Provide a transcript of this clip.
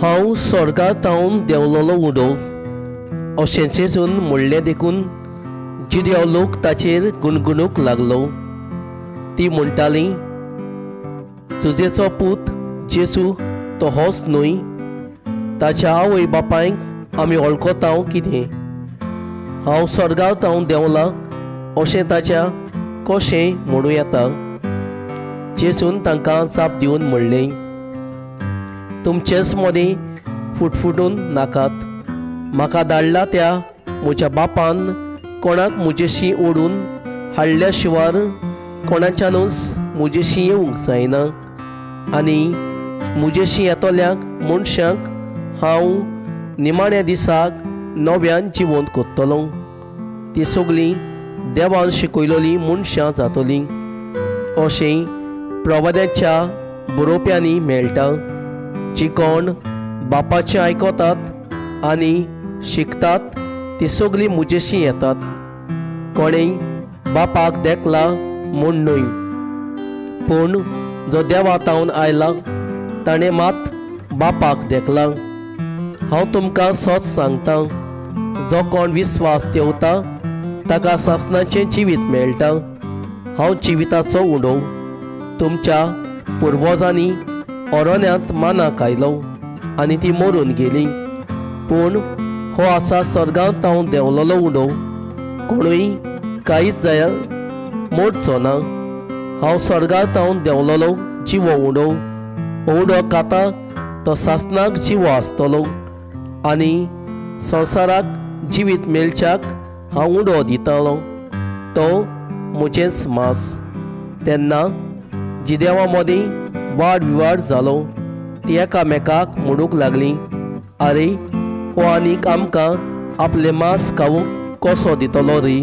हांव स्वर्गा थावन देंवलोलो उडो अशें जेजून म्हणलें देखून जिदेव लोक ताचेर गुणगुणूंक लागलो. ती म्हणटाली, तुजेचो पूत जेजू तो होच न्हय? ताच्या आवय बापायक आमी वळखतांव कितें? हांव स्वर्गा थावन देंवला अशें ताच्या कशें म्हणूं येता? जेजून तांकां जाप दिवन म्हणलें, तुमचेच मदीं फुटफुटून नाकात. म्हाका धाडला त्या म्हज्या बापान कोणाक म्हजेशी ओडून हाडल्या शिवार कोणाच्यानूच म्हजेशी येवंक जायना, आनी म्हजेशी येतल्यांक मनशांक हांव निमाण्या दिसाक नव्यान जिवंत करतलो. ती सगळीं देवान शिकयलेलीं मनशां जातलीं अशें प्रवाद्याच्या बरोवप्यांनी मेळटा. जी कोण बापाचें आयकतात आनी शिकतात ती सगळीं म्हजेशी येतात. कोणें बापाक देखला म्हूण न्हय, पूण जो देवा थावन आयला ताणें मात बापाक देखला. हांव तुमकां सत सांगता, जो कोण विस्वास देवता ताका सासणाचें जिवीत मेळटा. हांव जिविताचो उडोव. तुमच्या पुर्वजांनी अरण्यांत माना खायलो आनी ती मरून गेली, पूण हो आसा स्वर्गांत हांव देंवलोलो उडोव. कोणूय कांयच जाय मोडचो ना. हांव स्वर्गांत हांव देंवलोलो जिवो उडोव. हो उडो खाता तो सासणाक जिवो आसतलो आनी संवसाराक जिवीत मेळच्याक हांव उडो दितालो तो म्हजेंच मांस. तेन्ना जिदेवा मदीं वाड विवाड जालो. ती एकामेकाक म्हणूंक लागली, आरे हो आनीक आमकां आपलें मांस खावंक कसो दितलो रे?